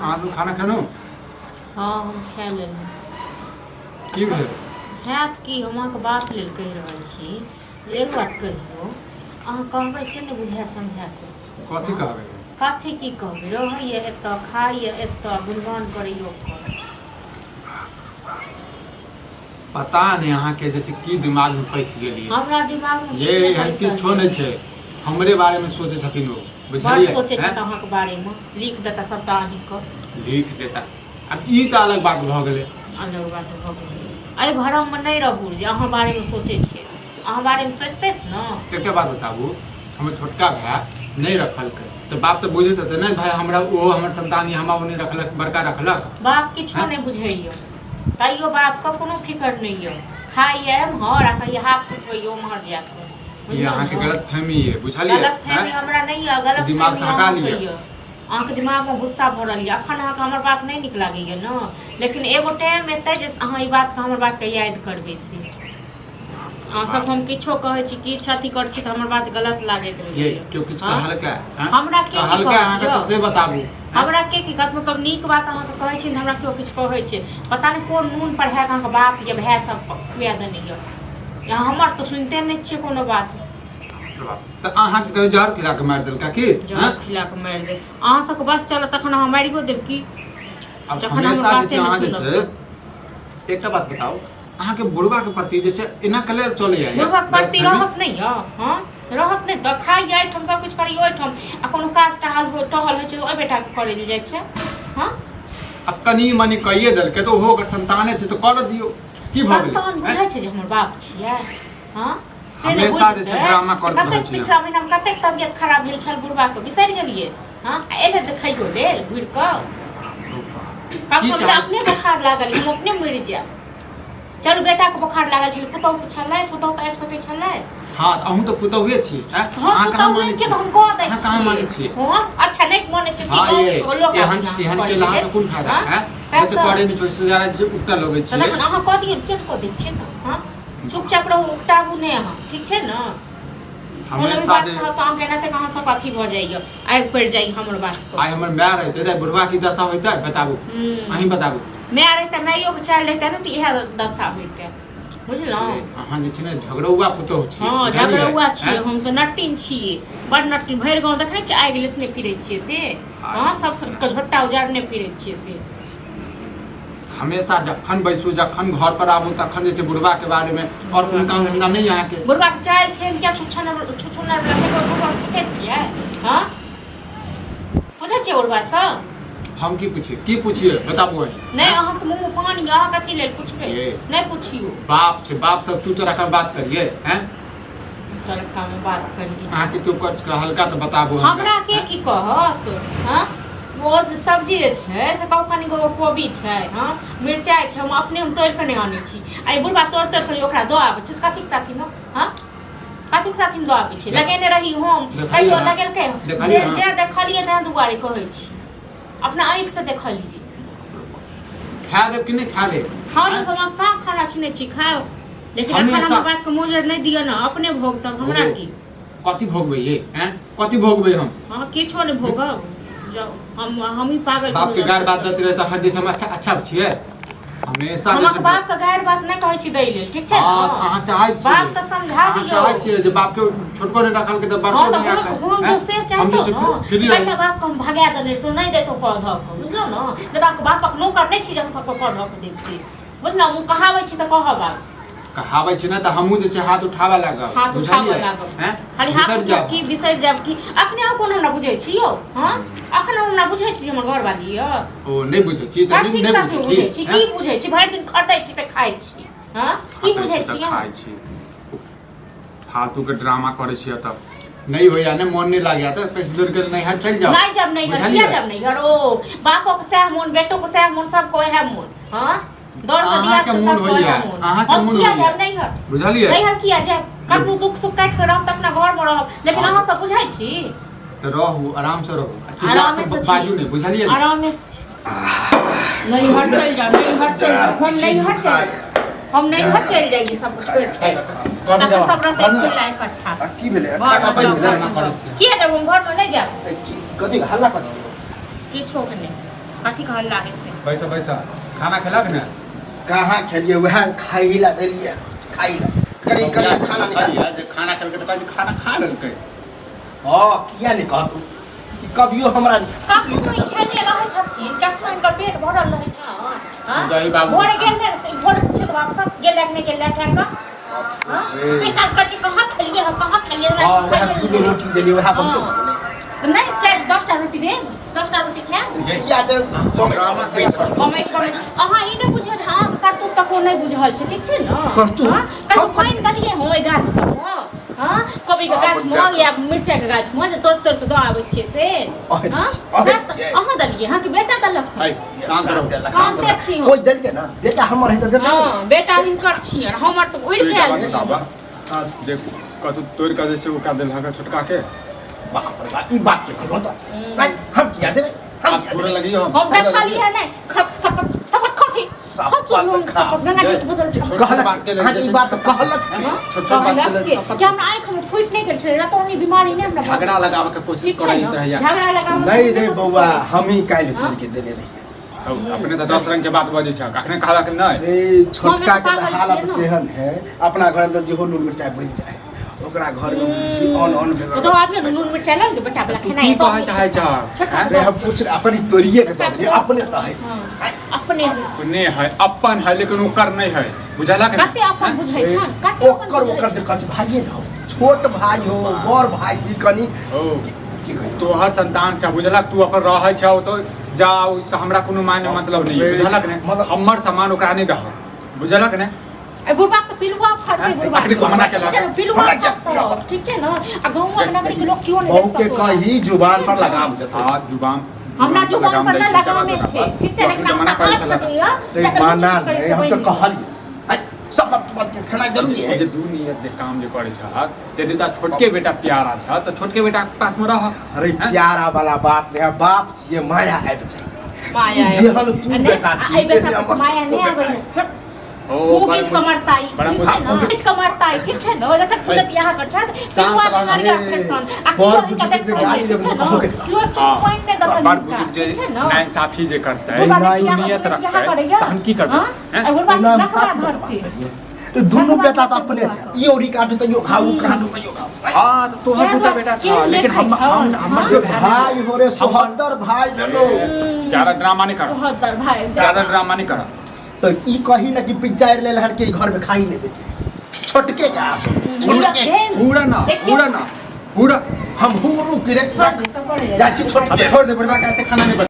अहाँ सब खाना खेलहुँ? हँ, हम खा लेलहुँ। की भेल? हैत की, हम अहाँके बात लेल कहि रहल छी जे एक बात कहियौ, अहाँ कहबै से ने बुझा समझा कऽ। कथी कहबै? कथी की कहबै, रहैए एतऽ, खाइए एतऽ, गुणगान करैए ओकर। पता नहि अहाँके जैसे की दिमाग में पैसि गेल ये। हमरा दिमाग में ये एहन किछो नहि छै, हमरे बारे में सोचै छथिन ओ। बड़ बुझलियै? सोचै हैं? छथि अहाँके बारेमे, लिख देता सबटा अहीँके। लिख देता, आब ई तऽ अलग बात भऽ गेलै। अलग बात भऽ गेलै। एहि भ्रममे नहि रहू जे अहाँ बारेमे सोचै छियै। अहाँ बारेमे सोचितथि ने। एकटा बात बताबू, हमर छोटका भाय नहि रखलकै तऽ बाप तऽ बुझैत हेतै ने, भाय हमरा ओहो हमर संतान यऽ, हमरा ओ नहि रखलक, बड़का रखलक। बाप किछो हैं? नहि बुझैए, तैयो बापके कोनो फिकर नहि यऽ। खाइए एम्हर आ कहियो हाथ सुखबैए ओम्हर जा कऽ। ई बुझलहुँ अहाँके ने? गलत फहमी यऽ, बुझलियै? गलत फहमी हैं? हमरा नहि यऽ, गलत दिमाग से फहमी हटा अहाँके लिअ। यऽ। अहाँके दिमागमे गुस्सा भरल यऽ। अखन अहाँके हमर बात नहि नीक लागैए ने, लेकिन एगो टाइम एतै जे अहाँ ई बातके, हमर बातके याद करबै। से अहाँ सब हम किछो कहै छी, किछु अथी करै छी तऽ हमर बात गलत लागैत ये रहैए। केओ किछु हँ? कहलकै? हँ? हमरा के की कहलकै कहत अहाँके यौ? तऽ से बताबू, हँ? हमरा के की कहत? मतलब नीक बात अहाँके कहै छी ने, हमरा केओ किछु कहै छै? पता नहि कोन नून पढ़ा कऽ अहाँके बाप या भाय सब खुआ देने यऽ। यहाँ हमर तऽ सुनिते नहि छियै कोनो बात। तऽ अहाँके कहियो जहर खिला कऽ मारि देलका की? जहर हँ? खिला कऽ मारि दे? अहाँ सबके बस चलत तखन अहाँ मारियो देब की? आब जखन हमर हमेशा जे बाते छै नहि अहाँ जे सुनब छै, एकटा बात बताउ, अहाँके बुढ़बा के प्रति जे छै एना कले चलैया? बुढ़बा के प्रति रहत नहि यऽ? हँ, रहत नहि तऽ खाइए एहिठाम, सब किछु करैए ओहिठाम, आ कोनो काज टहल हो टहल होइ छै ओहि बेटाके करै लए जाइ छै। हँ, आब कनि मनि कहिए देलकै तऽ ओहो ओकर संताने छै, तऽ करऽ दियौ, की भऽ गेलै? संतान बुझै छै जे हमर बाप छियै? हँ, से नहि हमेशा जे छै बुझतै। ड्रामा करैत रहै कतेक छियै। पिछला महीनामे कतेक तबियत खराब भेल छल बुढ़बाके, बिसरि गेलियै? हँ, आ एलै देखैयो लेल घुरि कऽ? की कखनो चाहै अपने बोखार लागल, हम अपने मरि जायब। चलू, बेटाके बोखार लागल छलै, पुतहु तऽ छलै, पुतहु तऽ आबि सकै छलै। हँ, तऽ अहूँ तऽ पुतहुए छी, आँय? हम अहाँ कहाँ पुतहु मानै नहि छियै छियै? तऽ हम कऽ दै अहाँ कहाँ मानै छियै। छियै? हँ, अच्छा, नहि मानै छियै हँ, की? ये लोक एहन आबि एहन करै केला लेल। से कोन फायदा हँ? है? सएह जते तऽ। पढ़े नहि छै से ज्यादा जे उकटा लगै तऽ छियै। तखन अहाँ कऽ दियौ, किया कऽ दै छियै तऽ? हँ, चुपचाप रहू, उकटाबू नहि अहाँ, ठीक छै ने? कोनो भी हमेशा बात जे कहब तऽ अहाँके एनाहिते अहाँ सब अथी भऽ जाइए, आगि पड़ि जाइए हमर बात पर। आइ हमर माय रहते तऽ बुढ़वा की दशा होइते, बताबू। अहीं बताबू। माय रहिते, माइयोके चालि रहिते ने तऽ इएह दशा होइते, बुझलहुँ? अहाँ जे छै ने झगड़ौआ पुतोहु छी। हँ, बुझलियै? झगड़ौआ छियै। आँय? हम तऽ नटिन छियै, बड़ नटिन। भरि गाँव देखने छियै आगि लेसने फिरै छियै से। हँ, सब सबके झोटा उजाड़ने फिरै छियै से। हमेशा जखन बैसू, जखन घर पर आबू, तखन जे छै बुढ़वा के बारे में, और कोनो काम धंधा नहीं अहाँके? बुढ़वा के चालि छै क्या छुछुनर छुछुनर वला, से बुढ़वा के पूछै छियै? हँ, पूछै छियै बुढ़वा सँ? हम की पूछिए, की पूछिए, बताबू अहीं। नहि, अहाँके मुँह मे पानि यऽ, अहाँ कथी लेल पूछबै? ये। नहि पुछियौ। बाप छै, बाप सब तू तोरा के बात करिए हैं? तड़का मे बात करिए। अहाँके केओ कहलका तऽ बताबू। हमरा के की कहत? हँ, ओ जे सब्जी जे छै से कहू, कनि गो कोबी छै, हँ, मिरचाइ छै, हम अपने हम तोड़ि कऽ नहि आनै छी, आ ई बुढ़बा तोड़ि तोड़ि कऽ ओकरा दऽ आबै छै से कथीके साथीमे? हँ, कथीके साथीमे दऽ आबै छै? लगेने रही हम। देखलियै कहियो हँ। लगेलकै? देखलियै हँ। जे देखलियै तेँ दुआरे कहै छी, अपना आँखिसँ देखलियै। खा देब कि नहि खा देब? खाउ ने, हम कहाँ खाना छीनै छी? खाउ, लेकिन अखन हमेशा- हमर बातके मोजर नहि दिअ ने, अपने भोगतब, हमरा ओ। की? कथी भोगबै ये? हैं, कथी भोगबै हम? हँ, किछो नहि भोगब। जाउ, हम हमही पागल बाप के छी। गार बात दैत रहै तऽ हर दिस हम अच्छा अच्छा छियै हमेशा। हम जे छै- बाप के गारि बात नहि कहै छी दै लेल, ठीक छै हँ, ने? अहाँ चाहै छियै, बाप तऽ समझा अहाँ दियौ। चाहै छियै जे बाप के छोटको नहि रखलकै तऽ बड़को हँ, तऽ नहि हम राखल। हम हैं? जो से हम चाहतो जे छै ने फ्री पहिने रही। बाप के हम भगा देने तो नहि देतो कऽ धऽ कऽ, बुझलहुँ ने? तऽ बाप बापक नौकर नहि छी जे हम सबके कऽ धऽ कऽ देब से, बुझलहुँ? हम कहाबै छी तऽ कहब आब। कहाबै छी ने तऽ हमहूँ जे छै हाथ उठाबऽ लागब। हाथ उठाबऽ बुझलियै? लागब। हैं? खाली हाथ बिसरि उठा जायब। की बिसरि जायब की? अखने अहाँ कोनो ना बुझै छी यौ? हँ, अखन हम ना बुझै छी जे हमर घरवाली यऽ। ओ नहि बुझै छी तऽ कथी नहि कथी बुझै बुझै छी? छी? हैं? की बुझै छी? भरि दिन खटै छी तऽ खाइ छी। हँ, की खटै बुझै छी तऽ छी अहाँ? खाइ छी। फालतू के ड्रामा करै छी एतऽ। नहि होइया ने, मोन नहि लागैया तऽ किछु दूर के नैहर चलि जाउ। नहि जाब नैहर। बुझलियै? किया जाब नैहर? ओ बापो के सएह मोन, बेटो के सएह मोन, सबके ओएह मोन। हँ, दौड़ कऽ दिया अहाँके तऽ मोन सबके होइया, ओएह मोन। अहाँके हम मोन किया होइया। जायब नैहर? बुझलियै? नैहर किया जायब? कतबो दुख सुख काटि कऽ रहब तऽ अपना घरमे रहब, लेकिन हँ। अहाँ सब बुझै छी? तऽ रहू, आराम से रहू आ चिल्ला आरामे कऽ से छी। बाजू नहि, बुझलियै ने? आरामे से छी। नैहर चलि जाउ, नैहर चलि जाउ। हम नैहर चलि, हम नैहर चलि जाइए सब छोड़ि छाड़ि कऽ। तखन सब रहतै खुला इकट्ठा। आ की भेलै? घरमे खाना बनि जाउ, गेलै? घरमे जाउ। किया जाब हम? घरमे नहि जायब। ए, की कथी हल्ला कथी? किछो के नहि। कथी के हल्ला हेतै। बैसा बैसा, खाना खेलक ने? कहाँ खेलिए, वएह खाइ ला देलिए, खाइ ला करी करी खाना निकाल। कहलियै जे खाना खेलकै तऽ कहै छै खाना खा लेलकै। हाँ, किया नहीं कहतू, ई कभियो हमरा कखनो ई खेलने रहै छथिन, कखनो हिनकर पेट भरल रहै छनि। हाँ? दही बाबू। भोरे गेल ने रहतै, भोरे पूछियौ तऽ बाप सब गेल नहि गेल खा कऽ। हाँ? बेटा कहै छै, कहाँ खेलियै हँ, कहाँ खेलियै हँ? हाँ, वएह 2 रोटी देलिए, वएह बहुतो हाँ। भऽ गेलै। नहि, 4 10टा रोटी देब, 10टा रोटी खायब। किया दे ड्रामा के कमेश कमेश, अहाँ ई नहि बुझियौ जे अहाँके करतूत तक नहि बुझल छै, ठीक छै ने? करतूत? हाँ? कहियो पानि देलियै हँ ओहि गाछ सबमे? हाँ? कोबीके गाछमे या मिरचाइके गाछमे जे तोड़ि तोड़ि कऽ दऽ आबै छियै से? अहै हाँ? अहै से छियै। अहाँ देलियै हँ कि बेटा देलक हँ? ऐ, शान्त रहू। शान्ते छी हम। कोइ देलकै ना, बेटा हमर है तऽ देतै। हँ, बेटा हिनकर छियै, हमर तऽ उड़ि तू गेल बात छै। बताबऽ हाँ, जे कतौ तोड़ि कऽ जे छै ओकरा देलहक छोटका के। बाप रे बाप, ई बात के कहलहुँ तऽ नहीं, हम किया देबै, हम आब किया पूरा देबै? लगियो हम। हम देखलियै नहि, खप शपथ शपथ खथी शपथ खा। शपथ गंगा जी के बोतल छौ। छोट कहलक बात के लेल हाँ, जे ई छै- बात कहलक की? हाँ? छोट छोट बात के कहलक लेल कि शपथ कि हमरा आँखि में फूटि नहि गेल छलै, रतौनी बीमारी नहि हमरा झगड़ा लगाबऽ के कोशिश ठीक छै करैत ने? रहैया। झगड़ा लगाबऽ के नहीं रे कोशिश बौआ, करैत। हम ही काल्हि हाँ? तोड़ के देने रहियै। हौ, अपने तऽ 10 रंग के बात बजै छह, अखने कहलक नहि। रे छोटका हम के पागल तऽ हालत छियै ने। तेहन है, अपना घर में तऽ जेहो नून मिरचाइ बनि जाए, ओकरा घर में बुझी ऑन ऑन तो तो आज नून मिरचाइ लऽ ले बेटा वाला तू खेनाइ की दऽ कहै दै चाहै छह? छोटका आँय? रे हम कुछ अपन ही तोड़िए के दऽ देलियै, अपने तऽ है। हाँ, अपने है। अपने है, अपन है, लेकिन ओकर नहि है, बुझलक ने? कते अपन बुझै छन, कते अपन ओकर बुझै ओकर जे कहै छै भाइये ने हो, छोट भाई हो, बड़ भाई छी कनि हौ, की कही। तोहर संतान छ, बुझलक? तू अपन रहै छौ तो जा, ओहिसँ हमरा कोनो मायने मतलब नहि, रे, बुझलक ने? मतलब- हमर सामान ओकरा नहि दहक, बुझलक ने? ए बुढ़बा के पिलुआ फड़तै, हाँ, बुढ़बा अखनी के। को मना केलक। चलो, पिलुआ हमरा क्या फड़तौ, ठीक छै ने? आ गहुँआ के नगरी के लोक केओ नहि बहू के देखतौ तोरा। कही जुबान पर लगाम देतै। हाँ, जुबान हमरा जुबान पर दै ना छै, लगामे छै, ठीक छै? लेकिन तू मना हमरा करै आँखि छलक। कटैया, रे जकर माना कुछ करै नहीं, से हम तऽ बनि। कहलियै आइ, शपथ पत के खेनाइ जरूरी है। जे दू नियत जे काम जे करै छहक, यदि तोरा छोटके बेटा प्यारा छ तऽ छोटके बेटा के पास में रह। अरे हैं? प्यारा वाला बात नहीं है, बाप छियै माया आबि जाइए। माया ई जेहन तू आ नहि, बेटा आ छी, एहि बेटा तेहने हमर माया छोटको नहि बेटा आबै है। है। ओ, खूब बड़ा गीच कमरताई, बड़ा ठीक छै मुश्किल। ने? गीच कमरताई, ठीक छै ने? जतक तुरंत यहाँ कर छथि, शान्त पिलुआ रह। बीमारी हे, फैलतन। आ बड़ केओ बुजुर्ग हिनका जे देखतन गाली नहि, देबै ठीक छै तऽ कहबो ने? केलक। केओ हाँ, पानि नहि देतन बड़ हिनका, बुजुर्ग जे ठीक छै ने? नाइंसाफी जे करतै, बुढ़बा नहीं, बियाह नियत बियाह रखतै, करैया। तहन की करबै? हाँ? हैं? आ बुढ़बा एना नखरा साफ धरतै। तो दुनू बेटा तऽ अपने छै, ई औरी काटू तऽ यो घाव, उ काटू तऽ यो घाव। हाँ, तऽ तोहर दूटा बेटा छ, केहन लेकिन हम देखै हम छहन? हमर हाँ? जे भाई हो रे, सोहदर भाई भेलो। ज्यादा ड्रामा नहीं कर, सोहदर भाई। ज्यादा ड्रामा नहीं कर। तो ई कही ना कि पिज्जा ले लहन के घर में खाई नहीं देते, छोटके के आसो छोटके। पूरा ना, देखियौ। पूरा ना, पूरा हम हुरू पिरे छोड़ दे, सब पड़े जाइ छी छोटके। छोड़ दे बुढ़वा, कैसे खाना नहीं बन